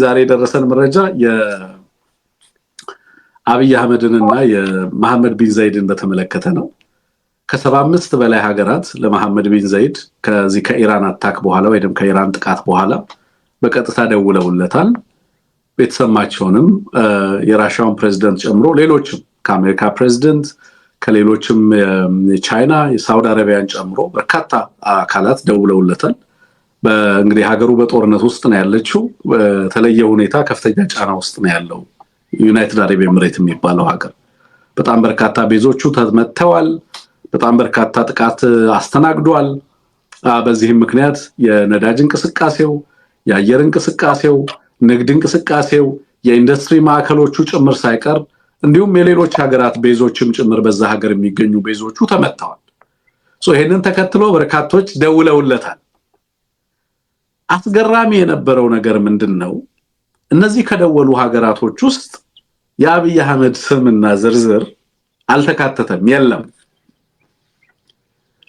ዛሬ የደረሰን መረጃ የአብይ አህመድንና የመሐመድ ቢን ዘይድን በተመለከተ ነው። ከ75 በላይ ሀገራት ለመሐመድ ቢን ዘይድ ከዚህ ከኢራን attack በኋላ ወይም ከኢራን ጥቃት በኋላ በቀጥታ ደውለውለታል። የተሰማቸውንም የራሻውን ፕሬዝደንት ጨምሮ ሌሎችም ከአሜሪካ ፕሬዝደንት፣ ከሌሎችም የቻይና፣ የሳውዲ አረቢያን ጨምሮ በርካታ አካላት ደውለውለታል። እንግዲህ ሀገሩ በጦርነት ውስጥ ነው ያለችው። በተለየ ሁኔታ ከፍተኛ ጫና ውስጥ ነው ያለው ዩናይትድ አረብ ኤምሬት የሚባለው ሀገር። በጣም በርካታ base ኦቹ ተመተዋል። በጣም በርካታ ጥቃት አስተናግዷል። በዚህም ምክንያት የነዳጅ እንቅስቃሴው፣ የአየር እንቅስቃሴው፣ ንግድ እንቅስቃሴው፣ የኢንዱስትሪ ማዕከሎቹ ጭምር ሳይቀር እንዲሁም የሌሎች ሀገራት base ኦችም ጭምር በዛ ሀገር የሚገኙ base ኦቹ ተመተዋል። So ይሄንን ተከትሎ በርካቶች ደውለውለታል። አስገራሚ የነበረው ነገር ምንድነው? እነዚህ ከደወሉ ሀገራቶች ውስጥ የአብይ አህመድ ስምና ዝርዝር አልተካተተም፣ የለም።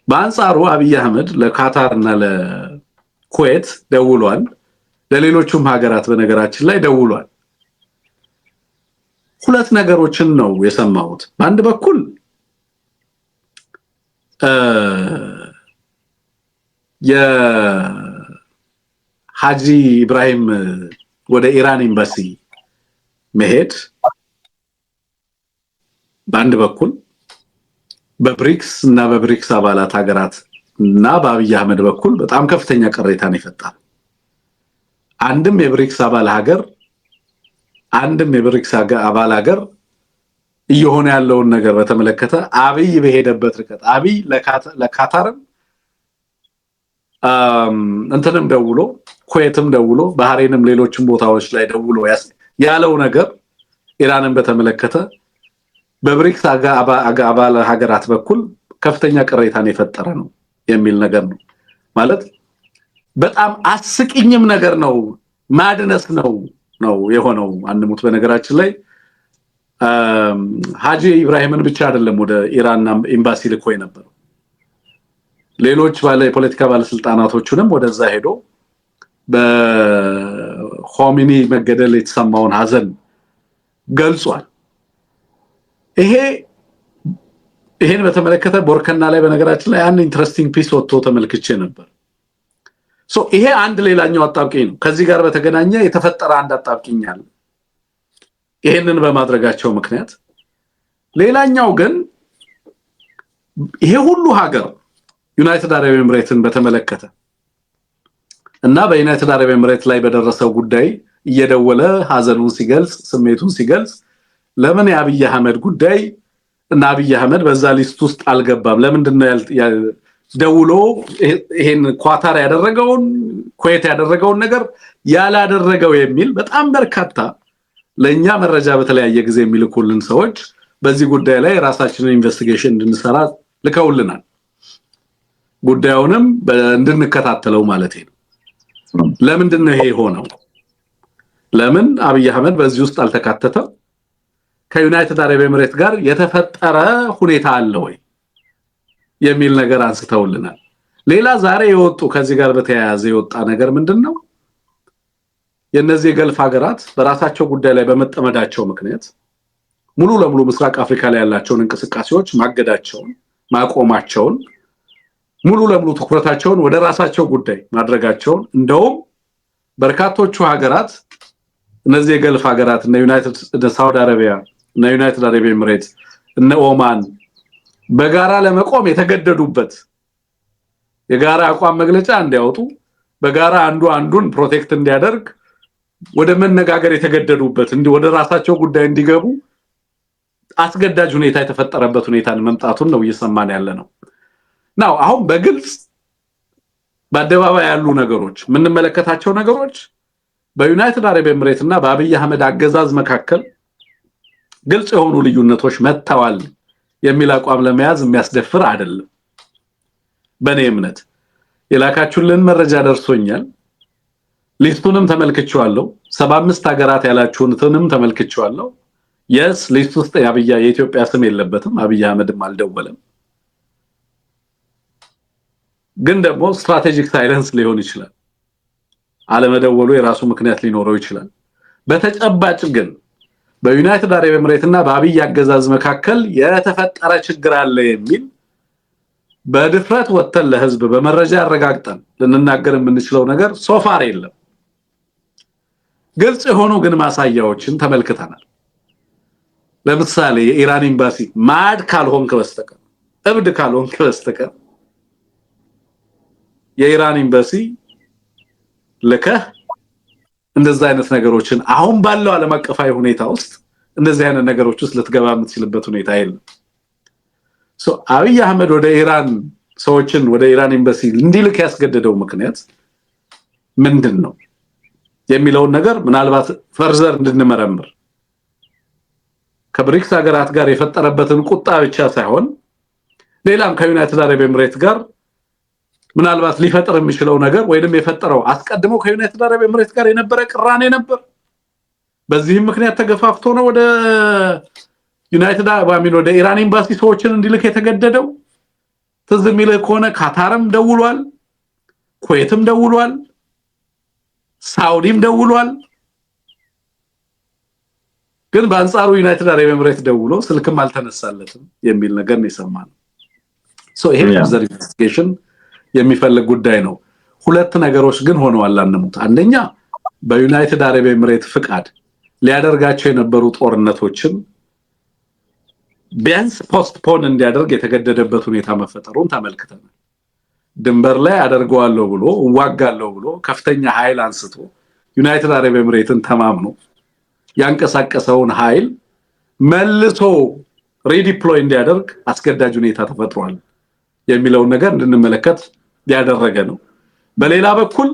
በአንጻሩ አብይ አህመድ ለካታር እና ለኩዌት ደውሏል። ለሌሎቹም ሀገራት በነገራችን ላይ ደውሏል። ሁለት ነገሮችን ነው የሰማሁት። በአንድ በኩል የሃጂ ኢብራሂም ወደ ኢራን ኤምባሲ መሄድ በአንድ በኩል በብሪክስ እና በብሪክስ አባላት ሀገራት እና በአብይ አህመድ በኩል በጣም ከፍተኛ ቅሬታን ይፈጥራል። አንድም የብሪክስ አባል ሀገር እየሆነ ያለውን ነገር በተመለከተ አብይ በሄደበት ርቀት፣ አብይ ለካታርም እንትንም ደውሎ፣ ኩዌትም ደውሎ፣ ባህሬንም ሌሎችም ቦታዎች ላይ ደውሎ ያለው ነገር ኢራንን በተመለከተ በብሪክስ አባል ሀገራት በኩል ከፍተኛ ቅሬታን የፈጠረ ነው የሚል ነገር ነው። ማለት በጣም አስቂኝም ነገር ነው፣ madness ነው ነው የሆነው። አንሙት፣ በነገራችን ላይ ሀጂ ኢብራሂምን ብቻ አይደለም ወደ ኢራን ኤምባሲ ልኮ የነበረው፣ ሌሎች የፖለቲካ ባለስልጣናቶቹንም ወደዛ ሄዶ በኾሚኒ መገደል የተሰማውን ሀዘን ገልጿል። ይሄን በተመለከተ ቦርከና ላይ በነገራችን ላይ አንድ interesting piece ወጥቶ ተመልክቼ ነበር። So ይሄ አንድ ሌላኛው አጣብቂኝ ነው። ከዚህ ጋር በተገናኘ የተፈጠረ አንድ አጣብቂኝ አለ ይሄንን በማድረጋቸው ምክንያት። ሌላኛው ግን ይሄ ሁሉ ሀገር ዩናይትድ አረብ ኤምሬትን በተመለከተ እና በዩናይትድ አረብ ኤምሬት ላይ በደረሰው ጉዳይ እየደወለ ሀዘኑን ሲገልጽ፣ ስሜቱን ሲገልጽ ለምን የአብይ አህመድ ጉዳይ እና አብይ አህመድ በዛ list ውስጥ አልገባም? ለምንድን ነው ደውሎ ይሄን ኳታር ያደረገውን፣ ኩዌት ያደረገውን ነገር ያላደረገው የሚል በጣም በርካታ ለኛ መረጃ በተለያየ ጊዜ የሚልኩልን ሰዎች በዚህ ጉዳይ ላይ የራሳችንን investigation እንድንሰራ ልከውልናል። ጉዳዩንም እንድንከታተለው ማለት ነው። ለምንድን ነው ይሄ የሆነው? ለምን አብይ አህመድ በዚህ ውስጥ አልተካተተም? ከዩናይትድ አረብ ኤምሬት ጋር የተፈጠረ ሁኔታ አለ ወይ የሚል ነገር አንስተውልናል። ሌላ ዛሬ የወጡ ከዚህ ጋር በተያያዘ የወጣ ነገር ምንድነው? የነዚህ የገልፍ ሀገራት በራሳቸው ጉዳይ ላይ በመጠመዳቸው ምክንያት ሙሉ ለሙሉ ምስራቅ አፍሪካ ላይ ያላቸውን እንቅስቃሴዎች ማገዳቸውን፣ ማቆማቸውን፣ ሙሉ ለሙሉ ትኩረታቸውን ወደ ራሳቸው ጉዳይ ማድረጋቸውን፣ እንደውም በርካቶቹ ሀገራት፣ እነዚህ የገልፍ ሀገራት እነ ዩናይትድ እነ ሳውዲ አረቢያ፣ እነ ዩናይትድ አረብ ኤምሬትስ፣ እነ ኦማን በጋራ ለመቆም የተገደዱበት፣ የጋራ አቋም መግለጫ እንዲያወጡ፣ በጋራ አንዱ አንዱን protect እንዲያደርግ ወደ መነጋገር የተገደዱበት፣ እንዲ ወደ ራሳቸው ጉዳይ እንዲገቡ አስገዳጅ ሁኔታ የተፈጠረበት ሁኔታን መምጣቱን ነው እየሰማን ያለ ነው። Now አሁን በግልጽ በአደባባይ ያሉ ነገሮች፣ የምንመለከታቸው ነገሮች በዩናይትድ አረብ ኤምሬት እና በአብይ አህመድ አገዛዝ መካከል ግልጽ የሆኑ ልዩነቶች መጥተዋል የሚል አቋም ለመያዝ የሚያስደፍር አይደለም። በእኔ እምነት የላካችሁልን መረጃ ደርሶኛል። List ኡንም ተመልክቼዋለሁ። 75 ሀገራት ያላችሁትንም ተመልክቼዋለሁ። Yes, list ውስጥ የኢትዮጵያ ስም የለበትም። አብይ አህመድም አልደወለም። ግን ደግሞ strategic silence ሊሆን ይችላል። አለመደወሉ የራሱ ምክንያት ሊኖረው ይችላል። በተጨባጭ ግን በዩናይትድ አረብ ኤምሬት እና በአብይ አገዛዝ መካከል የተፈጠረ ችግር አለ የሚል በድፍረት ወጥተን ለህዝብ በመረጃ አረጋግጠን ልንናገር የምንችለው ነገር so far የለም። ግልጽ የሆኑ ግን ማሳያዎችን ተመልክተናል። ለምሳሌ የኢራን ኤምባሲ mad ካልሆንክ በስተቀር፣ እብድ ካልሆንክ በስተቀር የኢራን ኤምባሲ ልከህ እንደዛ አይነት ነገሮችን አሁን ባለው ዓለም አቀፋዊ ሁኔታ ውስጥ እንደዚህ አይነት ነገሮች ውስጥ ልትገባ የምትችልበት ሁኔታ የለም። So አብይ አህመድ ወደ ኢራን ሰዎችን ወደ ኢራን ኤምባሲ እንዲልክ ያስገደደው ምክንያት ምንድን ነው የሚለውን ነገር ምናልባት further እንድንመረምር፣ ከብሪክስ ሀገራት ጋር የፈጠረበትን ቁጣ ብቻ ሳይሆን ሌላም ከዩናይትድ አረብ ኤምሬት ጋር ምናልባት ሊፈጥር የሚችለው ነገር ወይንም የፈጠረው አስቀድሞ ከዩናይትድ አረብ ኤምሬት ጋር የነበረ ቅራኔ ነበር። በዚህም ምክንያት ተገፋፍቶ ነው ወደ ዩናይትድ አሚን ወደ ኢራን ኤምባሲ ሰዎችን እንዲልክ የተገደደው። ትዝ የሚልህ ከሆነ ካታርም ደውሏል፣ ኩዌትም ደውሏል፣ ሳውዲም ደውሏል። ግን በአንጻሩ ዩናይትድ አረብ ኤምሬት ደውሎ ስልክም አልተነሳለትም የሚል ነገር ነው የሰማነው። So ይሄ further investigation የሚፈልግ ጉዳይ ነው። ሁለት ነገሮች ግን ሆነዋል አንሙት። አንደኛ፣ በዩናይትድ አረብ ኤምሬት ፍቃድ ሊያደርጋቸው የነበሩ ጦርነቶችን ቢያንስ postpone እንዲያደርግ የተገደደበት ሁኔታ መፈጠሩን ተመልክተናል። ድንበር ላይ አደርገዋለሁ ብሎ፣ እዋጋለሁ ብሎ ከፍተኛ ኃይል አንስቶ ዩናይትድ አረብ ኤምሬትን ተማምኖ ያንቀሳቀሰውን ኃይል መልሶ redeploy እንዲያደርግ አስገዳጅ ሁኔታ ተፈጥሯል የሚለውን ነገር እንድንመለከት ያደረገ ነው። በሌላ በኩል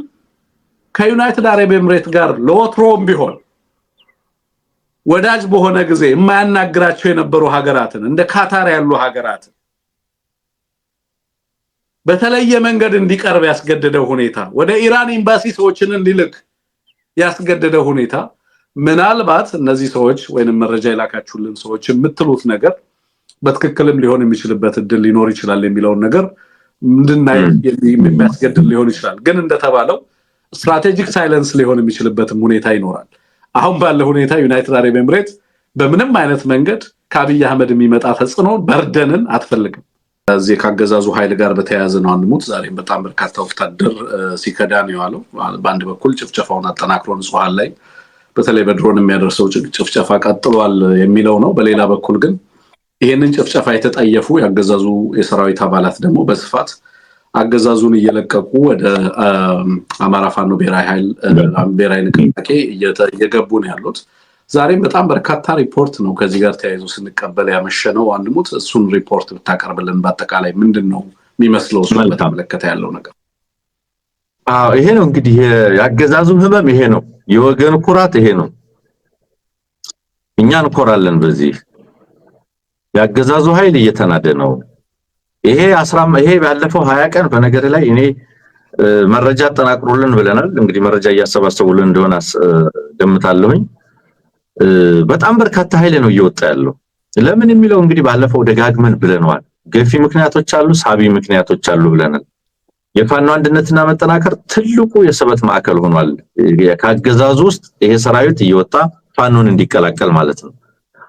ከዩናይትድ አረብ ኤምሬት ጋር ለወትሮም ቢሆን ወዳጅ በሆነ ጊዜ የማያናግራቸው የነበሩ ሀገራትን፣ እንደ ካታር ያሉ ሀገራትን በተለየ መንገድ እንዲቀርብ ያስገደደው ሁኔታ፣ ወደ ኢራን ኤምባሲ ሰዎችን እንዲልክ ያስገደደው ሁኔታ ምናልባት እነዚህ ሰዎች ወይንም መረጃ የላካችሁልን ሰዎች የምትሉት ነገር በትክክልም ሊሆን የሚችልበት እድል ሊኖር ይችላል የሚለውን ነገር እንድናይ የሚያስገድድ ሊሆን ይችላል። ግን እንደተባለው strategic silence ሊሆን የሚችልበትም ሁኔታ ይኖራል። አሁን ባለ ሁኔታ ዩናይትድ አረብ ኤምሬት በምንም አይነት መንገድ ከአብይ አህመድ የሚመጣ ተጽዕኖ burden ን አትፈልግም። እዚህ ከአገዛዙ ኃይል ጋር በተያያዘ ነው አንሙት። ዛሬም በጣም በርካታ ወታደር ሲከዳ ነው የዋለው። በአንድ በኩል ጭፍጨፋውን አጠናክሮ ንጹሐን ላይ በተለይ በድሮን የሚያደርሰው ጭፍጨፋ ቀጥሏል የሚለው ነው። በሌላ በኩል ግን ይህንን ጭፍጨፋ የተጠየፉ የአገዛዙ የሰራዊት አባላት ደግሞ በስፋት አገዛዙን እየለቀቁ ወደ አማራ ፋኖ ብሔራዊ ኃይል ብሔራዊ ንቅናቄ እየገቡ ነው ያሉት። ዛሬም በጣም በርካታ ሪፖርት ነው ከዚህ ጋር ተያይዞ ስንቀበል ያመሸነው። አንሙት፣ እሱን ሪፖርት ብታቀርብልን፣ በአጠቃላይ ምንድን ነው የሚመስለው እሱን በተመለከተ ያለው ነገር? አዎ፣ ይሄ ነው እንግዲህ የአገዛዙ ህመም፣ ይሄ ነው የወገን ኩራት፣ ይሄ ነው። እኛ እንኮራለን በዚህ። የአገዛዙ ኃይል እየተናደ ነው። ይሄ ባለፈው 20 ቀን በነገር ላይ እኔ መረጃ አጠናቅሩልን ብለናል። እንግዲህ መረጃ እያሰባሰቡልን እንደሆነ ገምታለሁኝ። በጣም በርካታ ኃይል ነው እየወጣ ያለው። ለምን የሚለው እንግዲህ ባለፈው ደጋግመን ብለነዋል። ገፊ ምክንያቶች አሉ፣ ሳቢ ምክንያቶች አሉ ብለናል። የፋኖ አንድነትና መጠናከር ትልቁ የስበት ማዕከል ሆኗል። ከአገዛዙ ውስጥ ይሄ ሰራዊት እየወጣ ፋኖን እንዲቀላቀል ማለት ነው።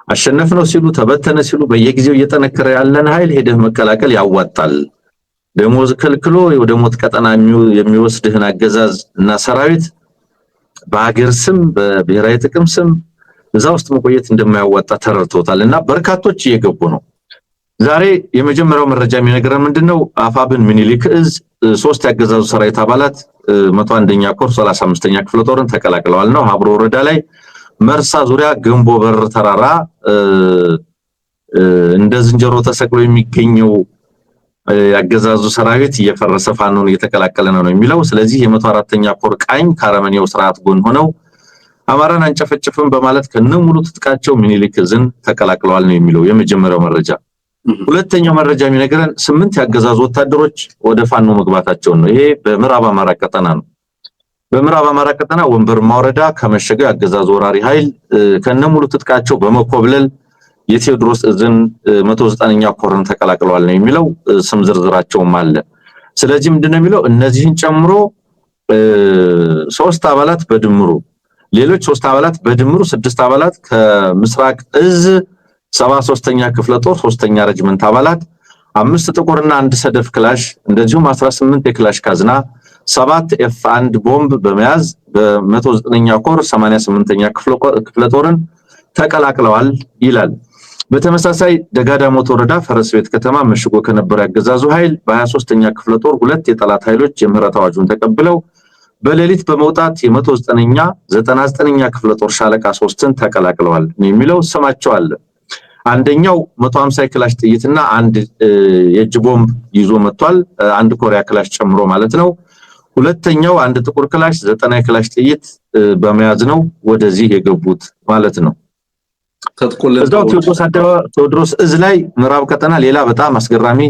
አሸነፍነው ሲሉ፣ ተበተነ ሲሉ በየጊዜው እየጠነከረ ያለን ኃይል ሄደህ መቀላቀል ያዋጣል። ደሞዝ ከልክሎ ወደ ሞት ቀጠና የሚወስድህን አገዛዝ እና ሰራዊት በሀገር ስም፣ በብሔራዊ ጥቅም ስም እዛ ውስጥ መቆየት እንደማያዋጣ ተረድተውታል እና በርካቶች እየገቡ ነው። ዛሬ የመጀመሪያው መረጃ የሚነግረን ምንድነው? አፋብን ምኒልክ እዝ 3 ያገዛዙ ሰራዊት አባላት 101ኛ ኮር 35ኛ ክፍለ ጦርን ተቀላቅለዋል ነው። ሀብሮ ወረዳ ላይ መርሳ ዙሪያ ገንቦ በር ተራራ እንደ ዝንጀሮ ተሰቅሎ የሚገኘው ያገዛዙ ሰራዊት እየፈረሰ ፋኖን እየተቀላቀለ ነው የሚለው። ስለዚህ የ104ኛ ኮር ቃኝ ካረመኔው ስርዓት ጎን ሆነው አማራን አንጨፈጭፍም በማለት ከነሙሉ ትጥቃቸው ምኒልክ እዝን ተቀላቅለዋል ነው የሚለው የመጀመሪያው መረጃ። ሁለተኛው መረጃ የሚነግረን 8 ያገዛዙ ወታደሮች ወደ ፋኖ መግባታቸውን ነው። ይሄ በምዕራብ አማራ ቀጠና ነው። በምዕራብ አማራ ቀጠና ወንበርማ ወረዳ ከመሸገው ያገዛዙ ወራሪ ኃይል ከነሙሉ ትጥቃቸው በመኮብለል የቴዎድሮስ እዝን 109ኛ ኮርን ተቀላቅለዋል ነው የሚለው፣ ስም ዝርዝራቸውም አለ። ስለዚህ ምንድነው የሚለው? እነዚህን ጨምሮ 3 አባላት በድምሩ ሌሎች 3 አባላት በድምሩ 6 አባላት ከምስራቅ እዝ 73ኛ ክፍለ ጦር 3ኛ ሬጅመንት አባላት 5 ጥቁርና 1 ሰደፍ ክላሽ እንደዚሁም 18 የክላሽ ካዝና 7 F1 ቦምብ በመያዝ በ109ኛ ኮር 88ኛ ክፍለ ጦርን ተቀላቅለዋል ይላል። በተመሳሳይ ደጋዳሞት ወረዳ ፈረስ ቤት ከተማ መሽጎ ከነበረ ያገዛዙ ኃይል በ23ኛ ክፍለ ጦር 2 የጠላት ኃይሎች የምህረት አዋጁን ተቀብለው በሌሊት በመውጣት የ109ኛ 99ኛ ክፍለ ጦር ሻለቃ 3ን ተቀላቅለዋል የሚለው ስማቸው አለ። አንደኛው 150 ክላሽ ጥይትና አንድ የእጅ ቦምብ ይዞ መጥቷል። አንድ ኮሪያ ክላሽ ጨምሮ ማለት ነው። ሁለተኛው አንድ ጥቁር ክላሽ 90 ክላሽ ጥይት በመያዝ ነው ወደዚህ የገቡት ማለት ነው። እዛው ቴዎድሮስ እዝ ላይ ምዕራብ ቀጠና ሌላ በጣም አስገራሚ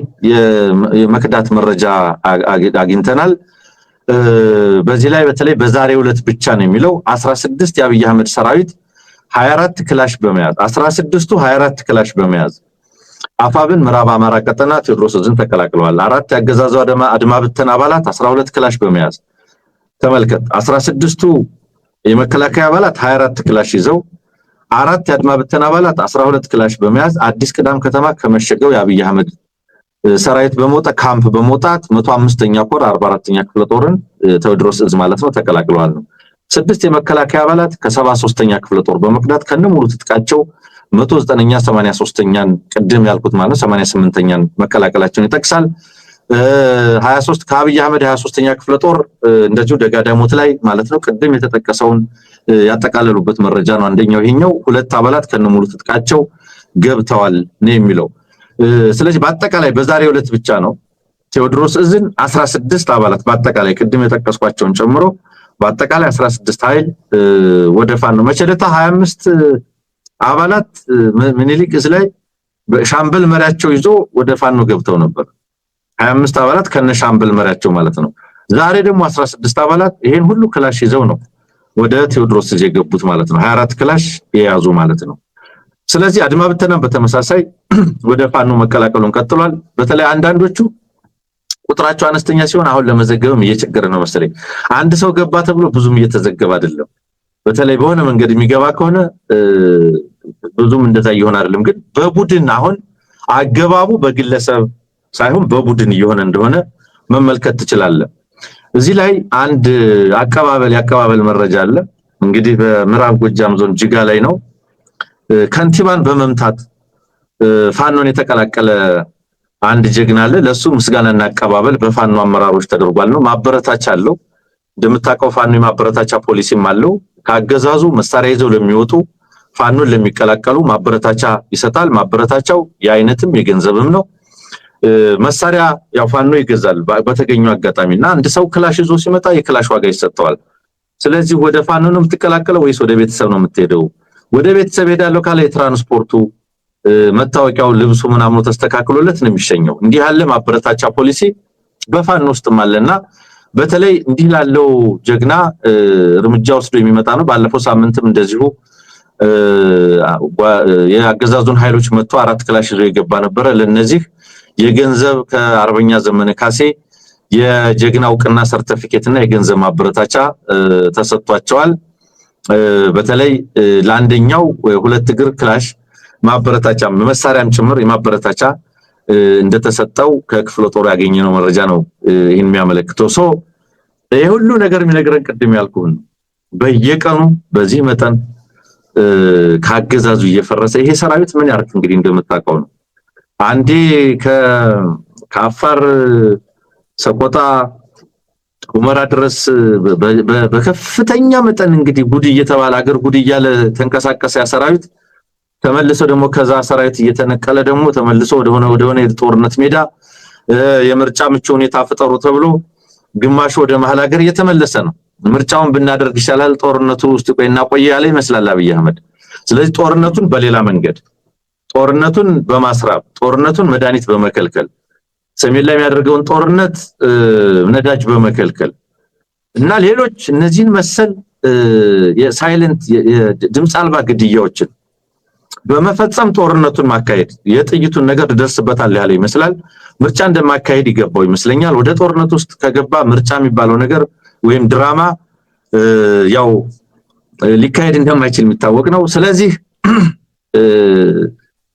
የመክዳት መረጃ አግኝተናል። በዚህ ላይ በተለይ በዛሬው ዕለት ብቻ ነው የሚለው 16 የአብይ አህመድ ሰራዊት 24 ክላሽ በመያዝ 16ቱ 24 ክላሽ በመያዝ አፋብን ምዕራብ አማራ ቀጠና ቴዎድሮስ እዝን ተቀላቅለዋል። 4 ያገዛዙ አድማ ብተና አባላት 12 ክላሽ በመያዝ ተመልከት፣ 16ቱ የመከላከያ አባላት 24 ክላሽ ይዘው 4 የአድማ ብተና አባላት 12 ክላሽ በመያዝ አዲስ ቅዳም ከተማ ከመሸገው የአብይ አህመድ ሰራዊት በመውጣት ካምፕ በመውጣት 105ኛ ኮር 44ኛ ክፍለ ጦርን ቴዎድሮስ እዝ ማለት ነው ተቀላቅለዋል ነው። 6 የመከላከያ አባላት ከ73ኛ ክፍለ ጦር በመክዳት ከነሙሉ ትጥቃቸው 109ኛ 83ኛን ቅድም ያልኩት ማለት ነው 88ኛን መቀላቀላቸውን ይጠቅሳል። 23 ከአብይ አህመድ 23ኛ ክፍለ ጦር እንደዚሁ ደጋዳሞት ላይ ማለት ነው ቅድም የተጠቀሰውን ያጠቃለሉበት መረጃ ነው። አንደኛው ይሄኛው 2 አባላት ከነሙሉ ትጥቃቸው ገብተዋል ነው የሚለው። ስለዚህ በአጠቃላይ በዛሬው ዕለት ብቻ ነው ቴዎድሮስ እዝን 16 አባላት በአጠቃላይ ቅድም የጠቀስኳቸውን ጨምሮ በአጠቃላይ 16 ኃይል ወደ ፋኖ መቸለታ 25 አባላት ምኒልክ እዝ ላይ ሻምበል መሪያቸው ይዞ ወደ ፋኖ ገብተው ነበር። 25 አባላት ከነ ሻምበል መሪያቸው ማለት ነው። ዛሬ ደግሞ 16 አባላት ይሄን ሁሉ ክላሽ ይዘው ነው ወደ ቴዎድሮስ እዝ የገቡት ማለት ነው። 24 ክላሽ የያዙ ማለት ነው። ስለዚህ አድማ ብተናም በተመሳሳይ ወደ ፋኖ መቀላቀሉን ቀጥሏል። በተለይ አንዳንዶቹ ቁጥራቸው አነስተኛ ሲሆን አሁን ለመዘገብም እየቸገረ ነው መሰለኝ። አንድ ሰው ገባ ተብሎ ብዙም እየተዘገበ አይደለም። በተለይ በሆነ መንገድ የሚገባ ከሆነ ብዙም እንደዛ እየሆነ አይደለም። ግን በቡድን አሁን አገባቡ በግለሰብ ሳይሆን በቡድን እየሆነ እንደሆነ መመልከት ትችላለህ። እዚህ ላይ አንድ አቀባበል መረጃ አለ። እንግዲህ በምዕራብ ጎጃም ዞን ጅጋ ላይ ነው ከንቲባን በመምታት ፋኖን የተቀላቀለ አንድ ጀግና አለ። ለሱ ምስጋናና አቀባበል በፋኖ አመራሮች ተደርጓል ነው። ማበረታቻ አለው። እንደምታውቀው ፋኖ የማበረታቻ ፖሊሲም አለው። ካገዛዙ መሳሪያ ይዘው ለሚወጡ ፋኖን ለሚቀላቀሉ ማበረታቻ ይሰጣል። ማበረታቻው የአይነትም የገንዘብም ነው። መሳሪያ ያው ፋኖ ይገዛል በተገኘው አጋጣሚና አንድ ሰው ክላሽ ይዞ ሲመጣ የክላሽ ዋጋ ይሰጠዋል። ስለዚህ ወደ ፋኖ ነው የምትቀላቀለው ወይስ ወደ ቤተሰብ ነው የምትሄደው? ወደ ቤተሰብ ሄዳለሁ ካለ የትራንስፖርቱ መታወቂያው፣ ልብሱ ምናምኑ ተስተካክሎለት ነው የሚሸኘው። እንዲህ ያለ ማበረታቻ ፖሊሲ በፋኖ ውስጥም አለና በተለይ እንዲህ ላለው ጀግና እርምጃ ወስዶ የሚመጣ ነው። ባለፈው ሳምንትም እንደዚሁ የአገዛዙን ኃይሎች መጥቶ 4 ክላሽ ይዞ የገባ ነበረ። ለነዚህ የገንዘብ ከአርበኛ ዘመነ ካሴ የጀግና እውቅና ሰርተፊኬት እና የገንዘብ ማበረታቻ ተሰጥቷቸዋል። በተለይ ለአንደኛው 2 እግር ክላሽ ማበረታቻ መሳሪያም ጭምር የማበረታቻ እንደተሰጠው ከክፍለ ጦሩ ያገኘነው መረጃ ነው ይሄን የሚያመለክተው። so ይሄ ሁሉ ነገር የሚነግረን ቅድም ያልኩህ በየቀኑ በዚህ መጠን ካገዛዙ እየፈረሰ ይሄ ሰራዊት ምን ያርክ እንግዲህ እንደምታውቀው ነው። አንዴ ከአፋር ሰቆጣ ሁመራ ድረስ በከፍተኛ መጠን እንግዲህ ጉድ እየተባለ አገር ጉድ እያለ ተንቀሳቀሰ ያ ሰራዊት። ተመልሶ ደግሞ ከዛ ሰራዊት እየተነቀለ ደግሞ ተመልሶ ወደሆነ የጦርነት ሜዳ የምርጫ ምቹ ሁኔታ ፍጠሩ ተብሎ ግማሹ ወደ መሃል ሀገር እየተመለሰ ነው። ምርጫውን ብናደርግ ይሻላል ጦርነቱ ውስጥ ቆይና ቆየ ያለ ይመስላል አብይ አህመድ። ስለዚህ ጦርነቱን በሌላ መንገድ ጦርነቱን በማስራብ ጦርነቱን መድኃኒት በመከልከል ሰሜን ላይ የሚያደርገውን ጦርነት ነዳጅ በመከልከል እና ሌሎች እነዚህን መሰል የ silent ድምጽ አልባ ግድያዎችን በመፈጸም ጦርነቱን ማካሄድ የጥይቱን ነገር ደርስበታል ያለ ይመስላል። ምርጫ እንደማካሄድ ይገባው ይመስለኛል። ወደ ጦርነት ውስጥ ከገባ ምርጫ የሚባለው ነገር ወይም ድራማ ያው ሊካሄድ እንደማይችል የሚታወቅ ነው። ስለዚህ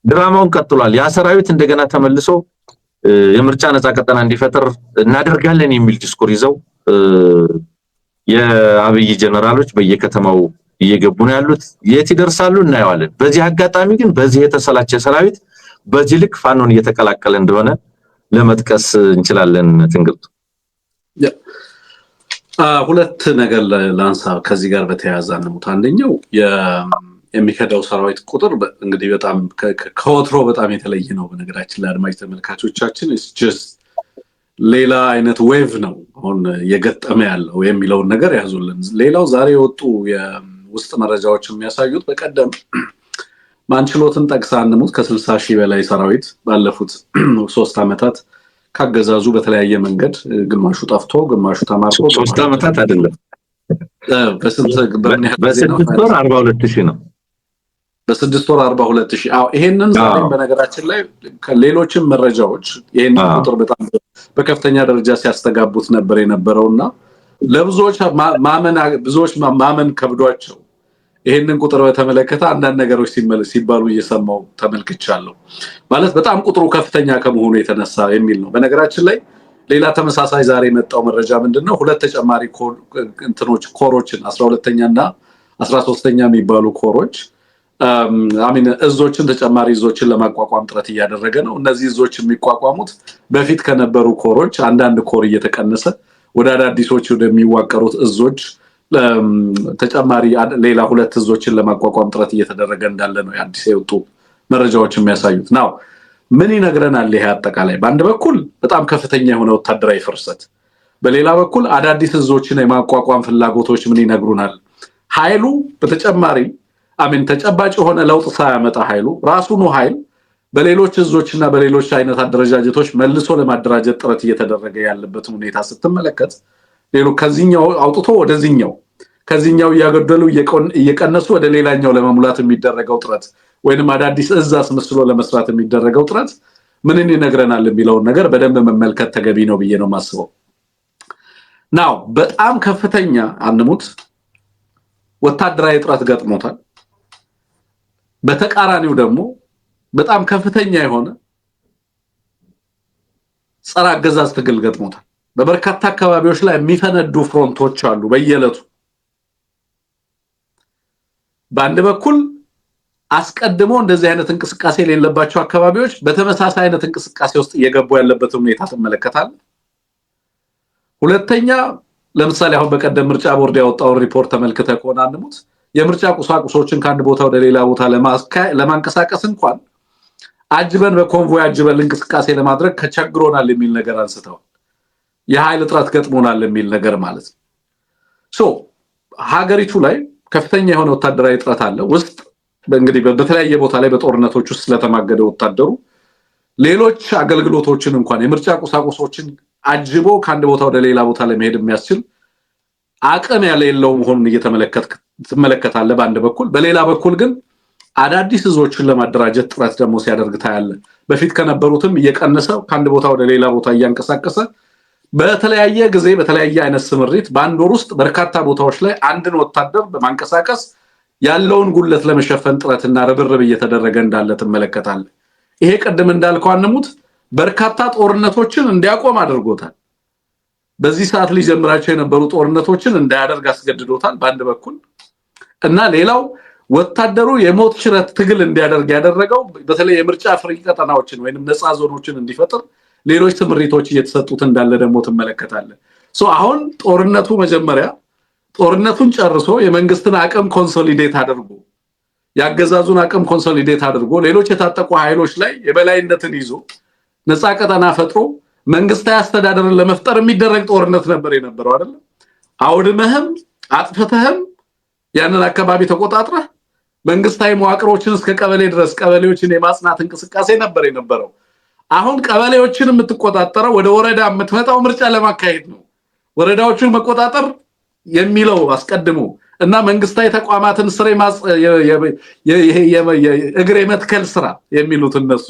ድራማውን ቀጥሏል። ያ ሰራዊት እንደገና ተመልሶ የምርጫ ነፃ ቀጠና እንዲፈጥር እናደርጋለን የሚል ዲስኩር ይዘው የአብይ ጀነራሎች በየከተማው እየገቡ ነው ያሉት። የት ይደርሳሉ እናየዋለን። በዚህ አጋጣሚ ግን በዚህ የተሰላቸ ሰራዊት በዚህ ልክ ፋኖን እየተቀላቀለ እንደሆነ ለመጥቀስ እንችላለን። ትንግርቱ፣ ሁለት ነገር ላንሳ ከዚህ ጋር በተያያዘ አንሙት። አንደኛው የሚከዳው ሰራዊት ቁጥር እንግዲህ በጣም ከወትሮ በጣም የተለየ ነው። በነገራችን ላይ አድማጭ ተመልካቾቻችን፣ just ሌላ አይነት wave ነው አሁን እየገጠመ ያለው የሚለውን ነገር ያዙልን። ሌላው ዛሬ የወጡ የውስጥ መረጃዎች የሚያሳዩት፣ በቀደም ማንችሎትን ጠቅሳ አንሙት፣ ከ60,000 በላይ ሰራዊት ባለፉት 3 ዓመታት ካገዛዙ በተለያየ መንገድ ግማሹ ጠፍቶ ግማሹ ተማርኮ 3 ዓመታት አይደለም፣ በ6 ወር 42,000 ነው። በ6 ወር 42,000። አዎ፣ ይሄንን ዛሬም በነገራችን ላይ ከሌሎችም መረጃዎች ይሄንን ቁጥር በጣም በከፍተኛ ደረጃ ሲያስተጋቡት ነበር የነበረውና ለብዙዎች ማመን ብዙዎች ማመን ከብዷቸው ይሄንን ቁጥር በተመለከተ አንዳንድ ነገሮች ሲባሉ እየሰማው ተመልክቻለሁ። ማለት በጣም ቁጥሩ ከፍተኛ ከመሆኑ የተነሳ የሚል ነው። በነገራችን ላይ ሌላ ተመሳሳይ ዛሬ የመጣው መረጃ ምንድን ነው? ሁለት ተጨማሪ እንትኖች ኮሮችን፣ 12ኛ እና 13ኛ የሚባሉ ኮሮች፣ I mean እዞችን፣ ተጨማሪ እዞችን ለማቋቋም ጥረት እያደረገ ነው። እነዚህ እዞች የሚቋቋሙት በፊት ከነበሩ ኮሮች አንዳንድ ኮር እየተቀነሰ ወደ አዳዲሶች ወደሚዋቀሩት እዞች ተጨማሪ ሌላ ሁለት እዞችን ለማቋቋም ጥረት እየተደረገ እንዳለ ነው የአዲስ የወጡ መረጃዎች የሚያሳዩት። Now ምን ይነግረናል ይሄ አጠቃላይ? በአንድ በኩል በጣም ከፍተኛ የሆነ ወታደራዊ ፍርሰት፣ በሌላ በኩል አዳዲስ እዞችን የማቋቋም ፍላጎቶች ምን ይነግሩናል? ኃይሉ በተጨማሪ፣ I mean፣ ተጨባጭ የሆነ ለውጥ ሳያመጣ ኃይሉ ራሱኑ ኃይል በሌሎች እዞችና በሌሎች አይነት አደረጃጀቶች መልሶ ለማደራጀት ጥረት እየተደረገ ያለበትን ሁኔታ ስትመለከት፣ ሌሎ ከዚህኛው አውጥቶ ወደዚህኛው፣ ከዚህኛው እያገደሉ እየቀነሱ ወደ ሌላኛው ለመሙላት የሚደረገው ጥረት ወይንም አዳዲስ እዝ አስመስሎ ለመስራት የሚደረገው ጥረት ምንን ይነግረናል የሚለውን ነገር በደንብ መመልከት ተገቢ ነው ብዬ ነው የማስበው። Now በጣም ከፍተኛ አንሙት ወታደራዊ እጥረት ገጥሞታል። በተቃራኒው ደግሞ በጣም ከፍተኛ የሆነ ጸረ አገዛዝ ትግል ገጥሞታል። በበርካታ አካባቢዎች ላይ የሚፈነዱ front ኦች አሉ በየዕለቱ። በአንድ በኩል አስቀድሞ እንደዚህ አይነት እንቅስቃሴ የሌለባቸው አካባቢዎች በተመሳሳይ አይነት እንቅስቃሴ ውስጥ እየገቡ ያለበትን ሁኔታ ትመለከታለህ። ሁለተኛ፣ ለምሳሌ አሁን በቀደም ምርጫ ቦርድ ያወጣውን ሪፖርት ተመልክተህ ከሆነ አንሙት፣ የምርጫ ቁሳቁሶችን ከአንድ ቦታ ወደ ሌላ ቦታ ለማንቀሳቀስ እንኳን አጅበን፣ በ convoy አጅበን እንቅስቃሴ ለማድረግ ተቸግሮናል የሚል ነገር አንስተዋል። የኃይል እጥረት ገጥሞናል የሚል ነገር ማለት ነው። So ሀገሪቱ ላይ ከፍተኛ የሆነ ወታደራዊ እጥረት አለ። ውስጥ እንግዲህ በተለያየ ቦታ ላይ በጦርነቶች ውስጥ ስለተማገደ ወታደሩ ሌሎች አገልግሎቶችን እንኳን የምርጫ ቁሳቁሶችን አጅቦ ከአንድ ቦታ ወደ ሌላ ቦታ ለመሄድ የሚያስችል አቅም ያሌለው መሆኑን እየተመለከትክ ትመለከታለህ በአንድ በኩል። በሌላ በኩል ግን አዳዲስ እዞችን ለማደራጀት ጥረት ደግሞ ሲያደርግ ታያለህ። በፊት ከነበሩትም እየቀነሰ ከአንድ ቦታ ወደ ሌላ ቦታ እያንቀሳቀሰ፣ በተለያየ ጊዜ በተለያየ አይነት ስምሪት በአንድ ወር ውስጥ በርካታ ቦታዎች ላይ አንድን ወታደር በማንቀሳቀስ ያለውን ጉድለት ለመሸፈን ጥረትና ርብርብ እየተደረገ እንዳለ ትመለከታለህ። ይሄ ቅድም እንዳልከው አንሙት በርካታ ጦርነቶችን እንዲያቆም አድርጎታል። በዚህ ሰዓት ሊጀምራቸው የነበሩ ጦርነቶችን እንዳያደርግ አስገድዶታል በአንድ በኩል። እና ሌላው ወታደሩ የሞት ሽረት ትግል እንዲያደርግ ያደረገው በተለይ የምርጫ free ቀጠናዎችን ወይንም ነፃ ዞኖችን እንዲፈጥር ሌሎች ስምሪቶች እየተሰጡት እንዳለ ደግሞ ትመለከታለህ። So አሁን ጦርነቱ መጀመሪያ ጦርነቱን ጨርሶ የመንግስትን አቅም consolidate አድርጎ፣ የአገዛዙን አቅም consolidate አድርጎ፣ ሌሎች የታጠቁ ኃይሎች ላይ የበላይነትን ይዞ፣ ነፃ ቀጠና ፈጥሮ መንግስታዊ አስተዳደርን ለመፍጠር የሚደረግ ጦርነት ነበር የነበረው አይደለም። አውድመህም አጥፍተህም ያንን አካባቢ ተቆጣጥረህ መንግስታዊ መዋቅሮችን እስከ ቀበሌ ድረስ ቀበሌዎችን የማጽናት እንቅስቃሴ ነበር የነበረው። አሁን ቀበሌዎችን የምትቆጣጠረው፣ ወደ ወረዳ የምትመጣው ምርጫ ለማካሄድ ነው። ወረዳዎችን መቆጣጠር የሚለው አስቀድሞ እና መንግስታዊ ተቋማትን ስር እግር የመትከል ስራ የሚሉት እነሱ